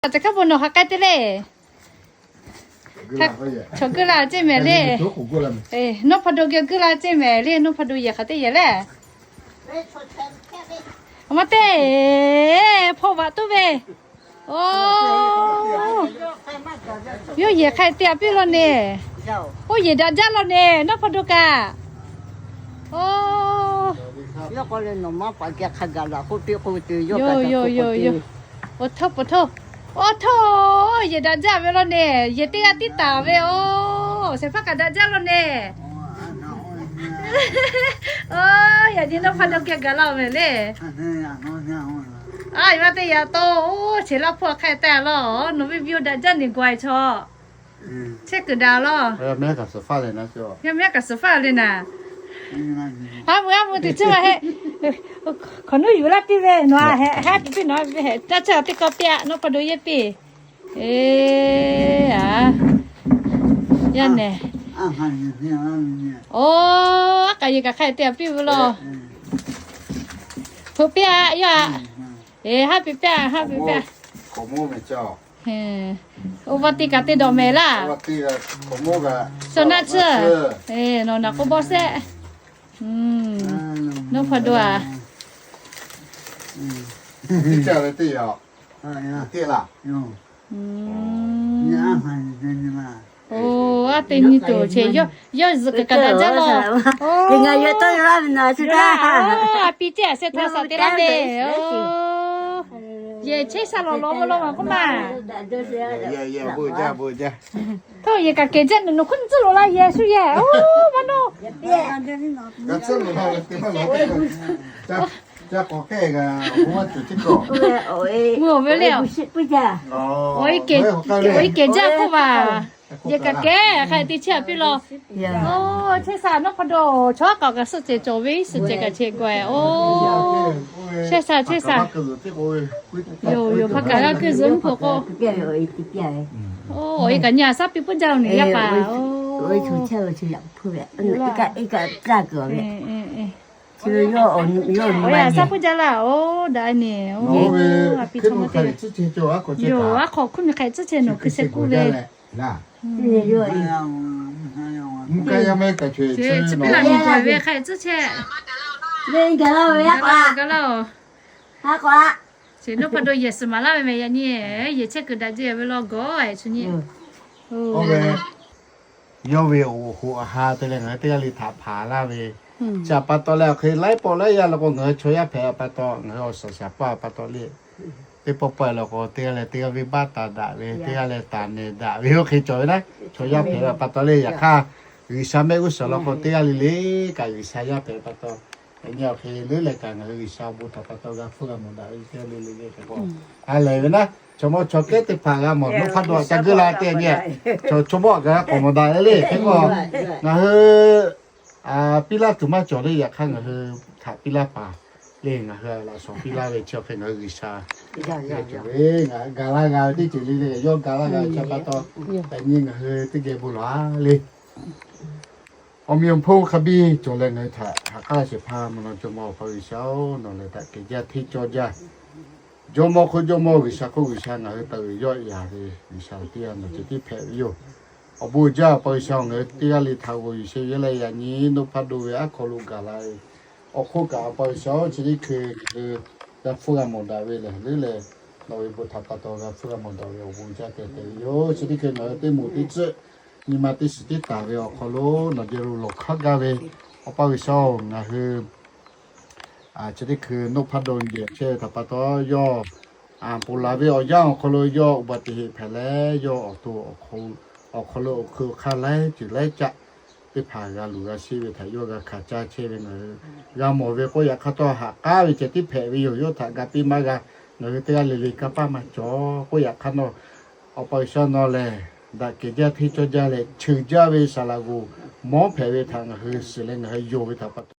Ca hk'aˇ bon nawˬ hk'aˬ k'ai te le. Chaw g'uˇ la ceˇ mehˍ le. Nawˇ hpaw do geh g'uˇ la ceˇ mehˍ le. Nawˇ hpaw do yehˬ hk'aˬ teˇ yehˬ le. Maˇ te, hpaw vaꞈ tuˉ ve. Oˇ, yawˇ yehˬ hk'aˬ te a piˇ law ne. Oˇ, yehˬ daꞈ jaˇ law ne, nawˇ hpaw do kaꞈ. Oˇ, yoˬ yoˬ yoˬ. Awˬ htoˇ pawˍ htoˇ. Awˬ htoˇ, yehˬ daꞈ jaˇ ve law ne. Yehˬ teˇ g'aˇ tiˉ taˍ ve oˬ. Shehˍ hpaˇ kaꞈ daꞈ jaˇ law ne. Oˇ, yaꞈ nyi nawˇ hpaw do geh gaˬ la mehˍ le. A, maˇ te yaꞈ taw, oˇ, cheˬ laˇ hpawˇ hk'aˇ te law. Nawˬ ve view daꞈ jaˇ neˬ gawˬ e chaw. Chehˇ kuiˬ daꞈ law. Yaˇ miˇ kaꞈ suhˍ faˆ le naˍ. A mvuh a mvuh teˇ ceuˬ maˇ heˆ. Hk'awꞈ nuˉ yuˬ laˇ piˇ ve nawˬ a heˆ, haˉ tuˬ piˇ nawˬ a ve heˆ, taˇ caˇ teˇ kawˆ piˇ a, nawˇ hpaw do yehˬ piˇ. Eˬ, a, yaˇ nehˬ. Oˇ, a k'aꞈ yehˬ kaꞈ hk'aˬ te a piˇ ve law. Hpu piˇ a, yawˇ a. Eˬ, haˉ piˇ piˇ a, haˉ piˇ piˇ a. Oˇ, vaˇ te kaꞈ te dawˬ mehˍ laˇ. Suh naˆ tsuhˇ. Nawˬ naˬ k'o bawˇ sehˆ. Nawˇ hpaw do a. Oˇ, a te nyi tuˬ cheˬ yawˇ zuhꞈ kaꞈ kaꞈ daꞈ jaˇ law. A piˇ ceˇ a, shehˆ htaˇ shaˍ te laˇ ve. Yehˬ chehˇ sha lawˬ lawˬ ve law maˬ k'oˆ maˬ. Htawˇ yehˬ kaꞈ kehˬ jaˇ, nawˬ hk'oˆ nyi tcuhˉ loꞈ la yehˬ shu yehˬ. Oˇ, maˇ nawˇ. Mvuh awˬ ve le. Awˬ e kehˬ jaˇ k'oˆ maˬ. Yehˬ kaꞈ kehˬ hk'a te chehˇ a piˇ law. Oˇ, chehˇ sha nawˇ hpaw do. Chaw k'aoˍ kaꞈ suhˆ cehˬ cawˬ ve, suhˆ cehˬ kaꞈ chehˇ gaˬ e. Oˇ, chehˇ sha chehˇ sha. Yoˬ yoˬ, hpaˇ kaꞈ g'a kuiˬ zuhꞈ mvuhˇ hpeuꞈ k'o. Oˇ, awˬ e kaꞈ nyi a shaˉ piˇ puiˉ jaˇ law ne yaˇ paˍ. Oˇ, shaˉ puiˉ jaˇ laˇ. Oˇ, daꞈ e ne. Yoˬ, a hk'awꞈ hkuˇ miˬ hk'aꞈ tcuhˉ chehˇ nawˬ hkui sheh kuˇ ve. Chi piˇ laꞈ miˬ gawˬ ve hk'aꞈ tcuhˉ chehˇ. Gaˬ laˇ oˬ. Chi nawˇ hpaw do yehˬ suhˍ maˍ laˇ ve mehˍ yaꞈ nyi. Yehˬ chehˇ kuiˬ daꞈ jaˇ ve law gawˬ e chi nyi. Yawˇ ve awˬ hoꞈ awˬ ha te leh ngaˬ hui teˇ g'aˇ le htaꞈ hpanˍ laˇ ve, chi pa taw leh awˬ hk'e laiˉ pawˆ laiˉ yaˇ law k'o ngaˬ hui chaw yaˇ hpehꞈ pa taw ngaˬ hui awˬ suhˍ shaˍ paˇ pa taw le, teˇ pawˆ pawˆ law k'o teˇ g'aˇ leh teˇ g'aˇ venˇ baˆ taˍ daꞈ ve, teˇ g'aˇ leh taˍ nehˬ daꞈ ve oˇ hk'e cawˬ ve naˉ. Chaw yaˇ hpehꞈ pa taw le, yaꞈ hk'aˇ G'uiˬsha mehˆ g'uˇ suhˍ law k'o teˇ g'aˇ le le kaꞈ G'uiˬsha yaˇ hpehꞈ pa taw, yaꞈ nyi awˬ hk'e leuˉ leh kaꞈ ngaˬ hui G'uiˬsha awˬ bon htaꞈ pa taw g'a hpuˇ g'a mawˬ daꞈ ve teˇ g'aˇ le le le hk'e k'o, ha lehˬ ve naˉ. Chaw mawˇ chaw kehˉ teˇ hpaˍ g'a mawˬ, nawˇ hpaˇ do aꞈ ca geuˆ la te yaꞈ nyi, chaw mawˇ aꞈ kaꞈ g'a k'awꞈ mawˬ daꞈ le le hk'e k'o, ngaˬ hui piˇ laˇ tuˬ maˇ cawˬ le. Yaꞈ hk'aˇ ngaˬ hui htaꞈ piˇ laˇ paˍ le, ngaˬ hui laꞈ shawnˍ piˇ laˇ ve chi awˬ hk'e ngaˬ hui G'uiˬsha ve, ngaˬ hui ga laˇ g'a ve teˇ ceuˬ le le, yawˇ ga laˇ g'a ve chi pa taw, yaꞈ nyi ngaˬ hui teˇ geh bon lawˬ a le. Awˬ meꞈ awˬ hponˇ hk'a biˇ cawˬ leh ngaˬ hui htaꞈ ha k'aˉ shehˍ hpaˇ mvuhˇ naw jawˇmawˇ Awˬ pa G'uiˬsha-oˬ, nawˬ lehˬ daꞈ kehˬ jaˇ hteˇ cawˇ jaˇ. Jawˇmawˇ hk'oˆ jawˇmawˇ, G'uiˬsha hk'oˆ G'uiˬsha, ngaˬ hui taˇ uiˍ yawˇ yaꞈ ve G'uiˬsha teˇ g'aˇ nawˬ ceh tiˉ hpehꞈ ve yoˬ. Awˬ bon uiˍ jaˇ Awˬ pa G'uiˬsha, ngaˬ hui teˇ g'aˇ le htaꞈ g'aw yuˬ sheh yehˇ leh yaꞈ nyi nawˇ hpaˇ do ve aˉ hk'aw lo gaˬ la ve awˬ hk'oˆ kaꞈ Awˬ pa G'uiˬsha-oˬ, chi teˇ hkui ngaˬ hui g'a hpuˇ g'a mawˬ daꞈ ve lehˬ leuˉ leh, nawˬ ve bon htaꞈ pa taw g'a hpuˇ g'a mawˬ daꞈ ve awˬ bon uiˍ jaˇ tehꞈ te ve yoˬ. Chi teˇ hkui ngaˬ hui teˇ moˍ teˇ tcuhˆ nyi ma teˇ shiˍ teˇ taˍ ve awˬ hk'aw lo nawˬ geh lo lawˬ hk'aˇ gaˇ ve Awˬ pa G'uiˬsha-oˬ, ngaˬ hui chi teˇ hkui nawˇ hpaˇ do geh chehˇ ve htaꞈ pa taw yawˇ ponˬ laˬ ve awˬ yanˇ awˬ hk'aw lo yawˇ uˍ baˬ teꞈ heꞈ hpehꞈ leh, yawˇ awˬ to awˬ hk'aw lo awˬ hkui awˬ hk'aˇ laiˉ ceuˬ laiˉ caˆ teˇ hpaˍ g'a luˬ g'a sheˆ ve htaꞈ yawˇ g'a hkanˍ caˇ chehˇ ve ngaˬ hui g'a mawˬ ve k'oˆ, yaꞈ hk'aˇ htawˇ ha k'aˉ ve ceh tiˉ hpehꞈ ve yoˬ. Yawˇ htaꞈ ga piˇ maˇ g'a, ngaˬ hui teˇ g'aˇ le le kanˇ paˆ maˇ cawˬ k'oˆ, yaꞈ hk'aˇ nawˇ Awˬ pa G'uiˬsha nawˬ lehˬ daꞈ kehˬ jaˇ hteˇ cawˇ jaˇ leh cheuˬ jaˇ ve saˍ laꞈ g'oˍ mawˉ hpehꞈ ve htaꞈ ngaˬ hui shiˍ leh ngaˬ hui yonˍ ve htaꞈ pa taw